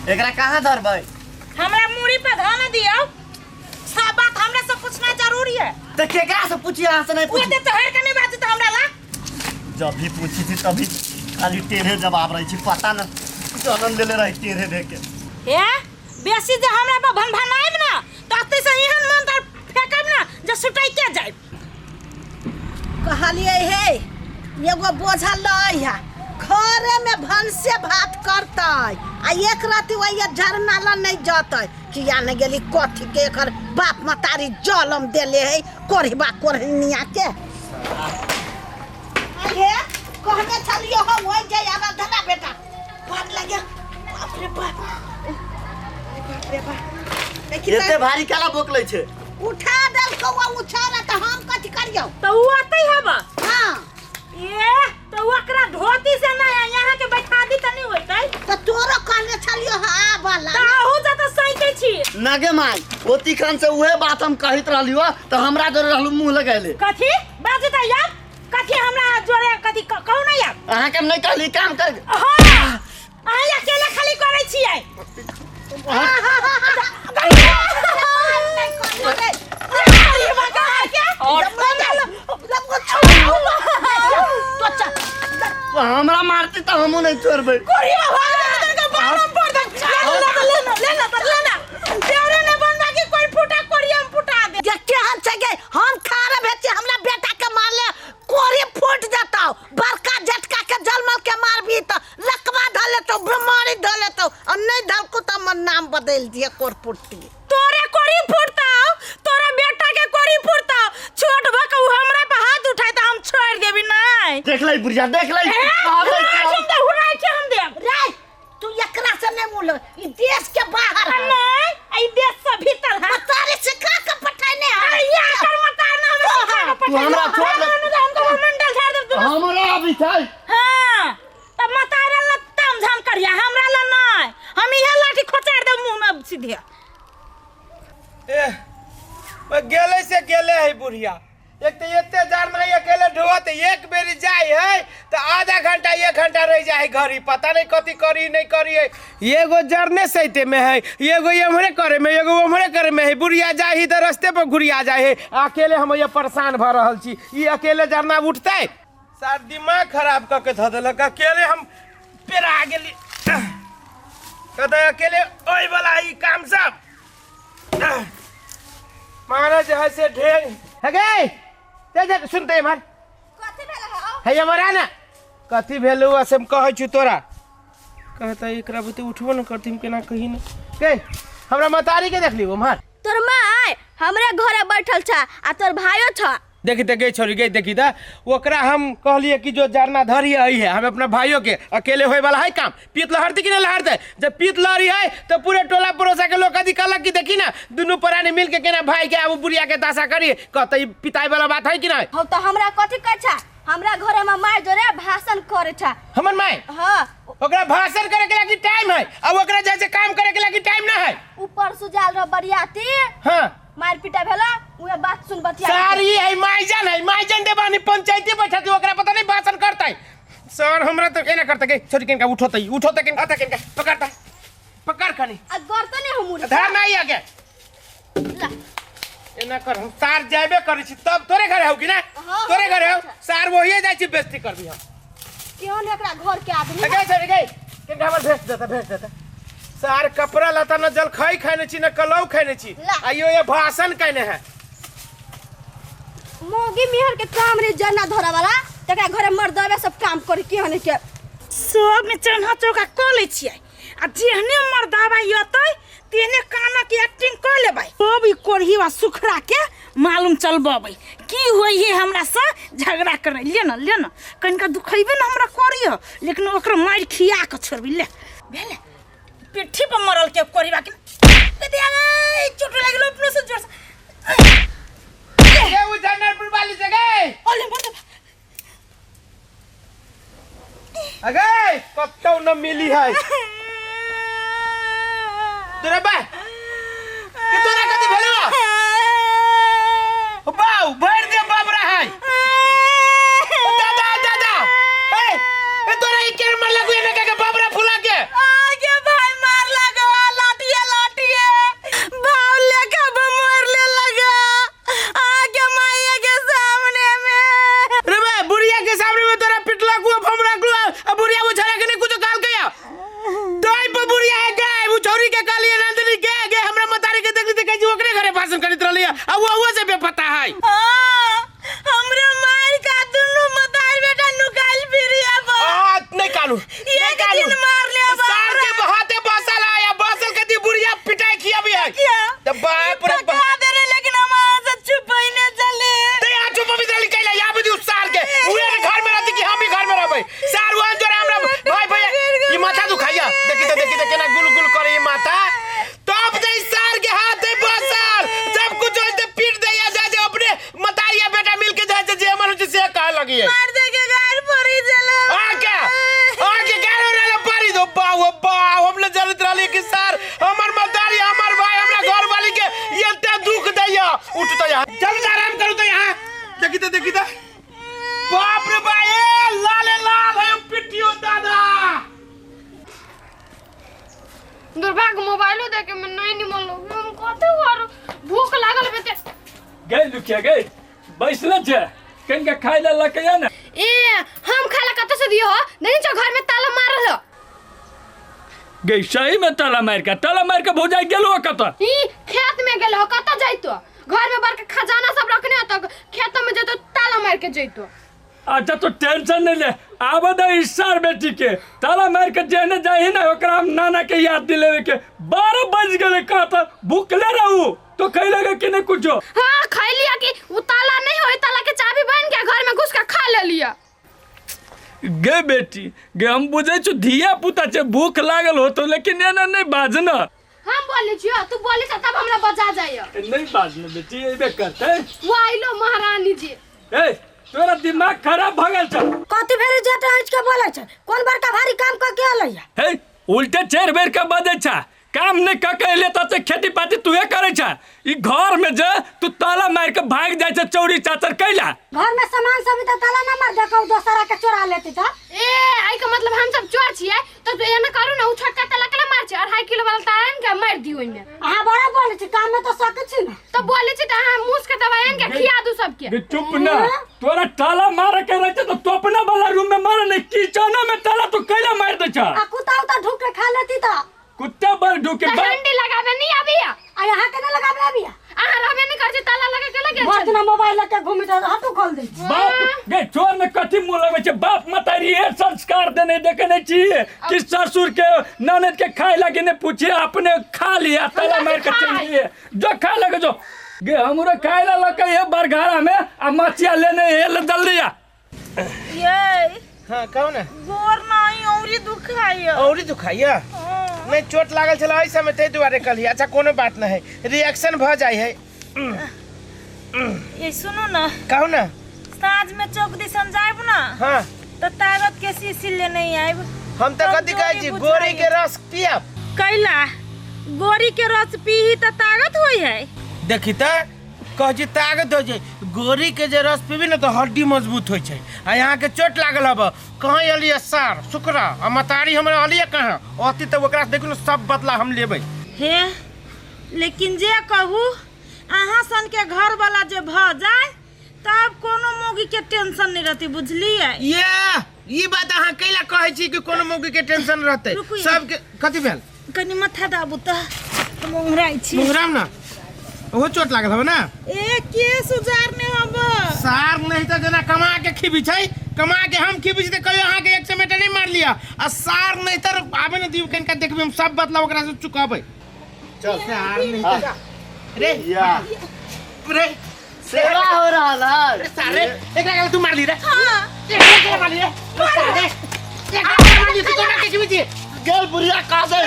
एकरा कहाँ धरबै? हमरा मूड़ी पर धन दियौ। सब बात हमरा से पूछना जरूरी है। तऽ केकरा से पूछी, अहाँ से नहीं पूछी? ओते तोहर के नहीं बाजू तऽ हमरा ला। जब भी पूछी थी तभी खाली टेढ़े जवाब रही छी, पता न जन्म लेले रही टेढ़े भे के। ए बेसी जे हमरा पर भनभनाइब ना तऽ अते से एहन मन तर फेकब ना जे सुटैके जाइब। कहलियै हे एगो बोझा लऽ अइहा, घरेमे भनसे भात करतै आ एक रति ओहि झरना लऽ नहि जतै। किया नहि गेली? कथी के एकर बाप मतारी जलम देले है कोढ़िबा कोढ़निया के। हे कहने छलियो हम ओहि जे आबा धरा बेटा बात लगे। बाप रे बाप, बाप रे बाप, देखी तऽ एते भारी काला बोकलै छै। उठा देलकौ आ उछारा तऽ हम कथी करियौ? तऽ उ अतै हबा। हाँ। ए तऽ ओकरा धोती से नहीं यहाँ के बैठा दी तऽ नहीं होतै। तऽ तोरो कहने छलियो हँ आबऽ ला। तऽ अहूจะतऽ सैकै छी। नगे माय, ओती खन से उहे बात हम कहैत रहलियो तऽ हमरा जोरे रहलू मुंह लगैले। कथी बाजू तऽ यार? कथी हमरा जोरे कथी कहू ना यार? अहाँके हम नहीं कहली काम कर। हाँ, अहाँ अकेले खाली करै छियै। हमरा मारती तऽ हमहूँ नहीं छोड़बै। केहन छै गे? हम खारे भेची, हमरा बेटा के मारले कोरी फूट जतौ। बड़का झटका के जलमल के मारबी तऽ लकवा धऽ लेतौ, बीमारी धऽ लेतौ आ नहि धलकौ तऽ हमर नाम बदलि दिअ कोरपुट्टी। तोरे कोरी फूटतौ, तोरा बेटा के कोरी फूटतौ। छोट भऽ के उ हमरा पर हाथ उठाय तऽ हम छोड़ि देबी नहि। देख लै बुढ़िया, देख लै। ए, आबै हुराइ छी हम दे, हुराइ छी हम देब। रे तू एकरा से नहीं मुल, ई देश के बाहर है। नहीं, ई देश से भीतर है। मतारी सिखा के पठैने है। अरे ये कर मतार ना हमरा सिखा के तू पठैने। हमरा छोड़ दे। हम तो मंडल झाड़ देब दुनू। हमरा अभी छै। हाँ, तब मतारे ला ताम झाम करिया, हमरा ला नहीं। हम इहे लाठी खोचार देब मुंह में सीधे। ए, गेले से गेले है बुढ़िया। एक तो एते जार नहीं अकेले ढोत, एक बेरी जाय है तो आधा घंटा एक घंटा रह जाए है घरी, पता नहीं कथी करी नहीं करी है। एगो जरने सैते में है, एगो एम्हरे करे में, एगो ओम्हरे करे में है। बुढ़िया जाय है तो रस्ते पर घुरिया जाय है। अकेले हम ये परेशान भ रहल छी, ई अकेले जरना उठतै सार दिमाग खराब कऽ के धऽ देलक। अकेले हम पेरा गेली, कहते अकेले ओहि वाला ई काम सब मारा जे है से ढेर हे गे। ते देख सुनते एम्हर। कथी भेल हौ? हे एम्हर आ ना। कथी भेल हौ से हम कहै छी तोरा। कहता एकरा बुते उठबो न करती, हम केना कही न गे। हमरा मतारी के देखली उम्हर? तोर माय हमरे घरे बैठल छ आ तोर भाइयो छ। देखी त गे छोरी गे, देखी त ओकरा हम कहलिए कि जो जरना धरी आई है, हम अपना भाइयों के अकेले होए वाला है काम। पीत लहरती कि नहीं लहरते? जब पीत लहरी है तो पूरे टोला पड़ोसा के लोग कदी कहलक कि देखी ना दुनू प्राणी मिल के केना भाई के आबू बुढ़िया के दशा करी। कहते ई पिताई वाला बात है कि नहीं? हम तो हमरा कथी कहै छ? हमरा घरे में माय जोरे भाषण करे छ। हमर माय? हाँ। ओकरा भाषण करे के लागी टाइम है, अब ओकरा जैसे काम करे के लागी टाइम ना है। ऊपर सुजाल रह बरियाती। हाँ। मार पीटा भेला उहे बात सुन बतिया। सारी है माइजन है, माइजन देवानी पंचायती बैठा थी, ओकरा पता नहीं भाषण करता है। सर हमरा तो एना करता के छोरी किनका उठोतै, उठोतै किनका, आता किनका पकड़ता, पकड़ खनी। आ गरतो नहीं हम मुड़ी। धार नहीं आ गया। ला। एना कर हम सार जाबे करै छी तब तोरे घर हौ कि ना? हाँ, तोरे घर हौ अच्छा। सार वही जाइ छी बेइज्जती करबी हम। केहन एकरा घर के आदमी? गई छोरी गई किनका हमर भेज देता, भेज देता। सार कपड़ा लता न जल खाई खाने छी न कलौ खाने छी। ला। आइयो ये भाषण कहने है। मोगी मिहर के काम रे जना धरा वाला तकरा घरे मर्दवे सब काम करे केहन के। सब में चढ़ा चौका क लै छियै आ जेहने मर्दावा अतै तेहने कानक एक्टिंग क लेबै। सब ई कोढ़ी वा सुखरा के मालूम चलबबै की होइ है हमरा से झगड़ा करै। ले न, ले न, कनिका दुखैबे न हमरा करियो, लेकिन ओकरो मारि खिया के छोड़बी। ले भेले पिट्ठी पर मरल के कोढ़ीवा के चोट लागि गेलो अपनो से जोर से। ए उ जनरलपुर वाली जगह। अले मत। अगे कतौ न मिली है। तोरा बा के तोरा कथी भेलो? बाऊ भर दे बाबरा है। दादा दादा ए ए तोरा ई केर मार लगु एने के बाबरा फुला के। आगे भाई मार लगो। देखे में नहीं निमन लोग हम कथी करू भूख लागल बेटे। गई लुकिया गई बैसले छे कनिका खाइ ला लकैया ने। ए हम खाला कत से दियो नहीं छो घर में ताला मारल हो। गई सही में ताला मार के भौजाई गेलो कत? ई खेत में गेल हो कत जाइतो घर में बड़का खजाना सब रखने हो तो खेत में जइतो ताला मार के जइतो। अच्छा तो टेंशन नहीं ले आब दे इस सार बेटी के ताला मार के जेने जाही ना ओकरा हम नाना के याद दिलेवे के 12 बज गेले कहत भूखले रहू तो खैलेगा कि नहीं कुछो? हां खा लिया कि वो ताला नहीं होई ताला के चाबी बन के घर में घुस के खा ले लिया। गे बेटी गे हम बुझै छु धिया पुता छे भूख लागल होतो लेकिन एना नहीं बाजना। हम बोले छियो तू बोली त तब हमरा बजा जाइयो। नहीं बाजना बेटी एबे करते वो आइलो महारानी जी। ए तोरा दिमाग खराब भ गेल छ। कथी भेल जेठ हंस के बोलै छै कोन बड़का भारी काम क के अलै? हे उल्टे चार बेर के बजै छ काम नहीं क के एले त खेती पाती तूहे करै छ ई घर में जे तू ताला मार के भाग जाइ छ चौरी चाचर कैला। घर में सामान सब त ताला ना मार दे कहू दोसरा के चोरा लेती त। ए आई के मतलब हम सब चोर छियै त एना करू ना उ छोटका ताला केना मार छै 2.5 किलो वाला ताला आन के मार दियो ओइमे। अहाँ बड़ा बोलै छी काम में तो सकै छी ना त बोलै छी त अहाँ मूस के दवाई आन के खिया दू सबके। चुप ना तोरा ताला मार के रहै त तो अपना वाला रूम में मार नहीं किचन में ताला तू कैला मार दे छ? आ कुत्ता उता ढुक के खा लेती त। कुत्ता बड़ ढुके त हंडी लगावे नहीं आबिया आ यहाँ के ना लगावे आबिया? अहाँ रहबे नहीं करछी ताला लगा के लगे भर दिना मोबाइल लके घूमी त हटू खोल दे। बाप गे चोर में कथी मुंह लगबै छै बाप मतारी ए संस्कार देने देखे नहीं छी कि ससुर के ननद के खाए लागे नहीं पूछे अपने खा लिया ताला मार के चल लिए जो खा लगे जो गे हमरो खाए ला लके ये बरघारा में आ मछिया लेने हे ले जल्दी आ। ये हां कहू ना गोर नहीं औरी दुखाइयो। औरी दुखाइयो? नहीं चोट लागल छल एहि समय ताहि दुआरे कहलियै। अच्छा कोनो बात नहीं है रिएक्शन भ जाइ है। ये सुनू ना कहू ना साँझ में चौक दिसन जाइब ना। हां तो ताकत के शीशी लेने आइब। हम त कथी कहै छी गोरी के रस पियब। कैला गोरी के रस पीही त ताकत होई है? देखी त कहै छी ताकत होइ छै गोरी के जे रस पीबी ने तो हड्डी मजबूत होइ छै। आ यहाँ के चोट लागल हब कहाँ अलियै सार शुक्रा आ मतारी हमरा अलियै कहाँ अति तऽ ओकरा देखू ने सब बदला हम लेबै। हे लेकिन जे कहू अहाँ सन के घर वाला जे भ जाए तब कोनो मौगी के टेंशन नहीं रहती बुझलियै? ये ई बात अहाँ कैला कहै छी कि कोनो मौगी के टेंशन रहतै सबके कथी भेल? कनी माथा दाबू त हम ओंघराइ छी। ओंघराम ना ओहो चोट लागल हब ना? ए केस उजारने हब सार नहीं त जेना कमा के खिबी छै कमा के हम खिबी छी त कहियो अहाँ के एक चमेटा नहीं मार लिया आ सार नहीं त आबे न दियौ कनिका देखबै हम सब बदला ओकरा से चुकाबै। चल सार नहीं त रे या रे सेवा हो रहा है रे सारे एकरा के तू मार ली रे। हां एकरा के मार ली रे सारे एकरा के मार ली तू कोना के खिबी छी गेल बुढ़िया का दे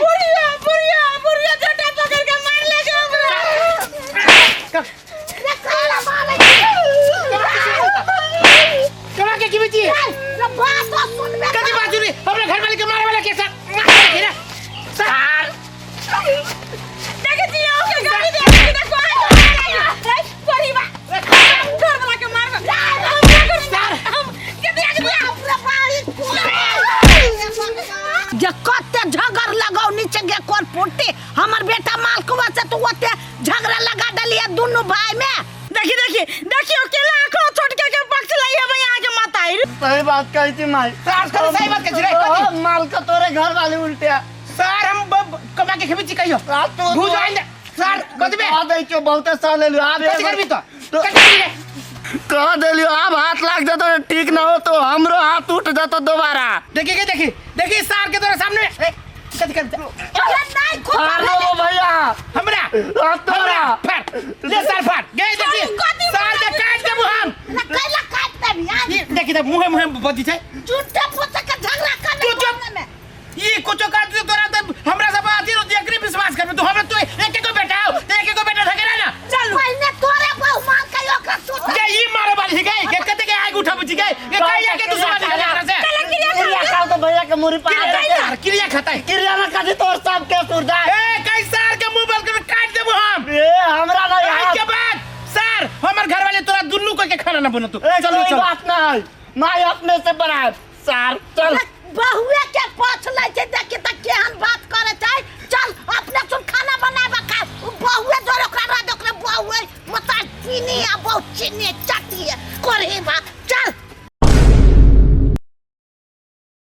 बुढ़िया बुढ़िया बुढ़िया झटा पकड़ के मार ले के हमरा रे काला मारे कमा के खिबी छी रे बात तो सुनबे कथी बात सुनी हमरा घर वाले के मारे वाला के साथ मारे रे सार देखे छी आओ के गाड़ी दे के देखो आ परिवा घर वाला के मार सार हम के दिया के दिया पूरा पानी जे कते झगड़ लगाओ नीचे गे कोन पुट्टी हमर बेटा मालकुआ से तू ओते झगड़ा लगा डलिया दुनू भाई में। देखी देखी देखियो केला आंखो छोटके के पक्ष लाई है यहाँ के माताई। सही बात कहै छी माई। सार कथी सही बात कहै छी रे कथी? माल का तोरे घर वाले उल्टे सार हम कमा के खेबी छी कहियो घुस आइन सार कथी बे आ दै छौ बहुते सह लेलियो आब कथी करबी तो कथी करबी रे? कह देलियो आब हाथ लाग जतो ठीक ना हो तो हमरो हाथ उठ जतो दोबारा। देखी के देखी देखी सार के तोरा सामने कथी करबी नहीं अरे वो भैया हमरा तोरा फाड़ ले सार फाड़ गए देखी सार के काट देबू हम। कैला काट देबी आ देखी त मुहे मुहे बदी छै झूठे फूसे के झगड़ा कर तू चुप ई कुछो कर तू तोरा त हमरा सब अथी रो एकरे विश्वास करबे तू हमरा तू एक एक बेटा हो एक एक बेटा धकेला ना चलू पहिने तोरे बहु मार के ओकरा तू के ई मारे वाली गए के कते के आग उठाबै छी गए के कहिया के दुश्मनी करे हमरा से क्रिया खाओ तो भैया के मुरी पा क्रिया क्रिया खाता क्रिया ना खाती तोर सब के सुर जाए। ए कई सार के मुंह बंद कर काट देबू हम। ए हमरा नहीं आज के बाद सार हमर घर वाले तोरा दुन्नू को के खाना ना बनतो। चलो चलो बात ना है माई अपने से बनाए सार चल बहुए के पछ लै छै देखी त केहन बात करे छै। चल अपने सुन बहुए जोर ओकरा रह दे, ओकरा बहुए मता चीनी आ बहु चीनी चटी है कोरही बा।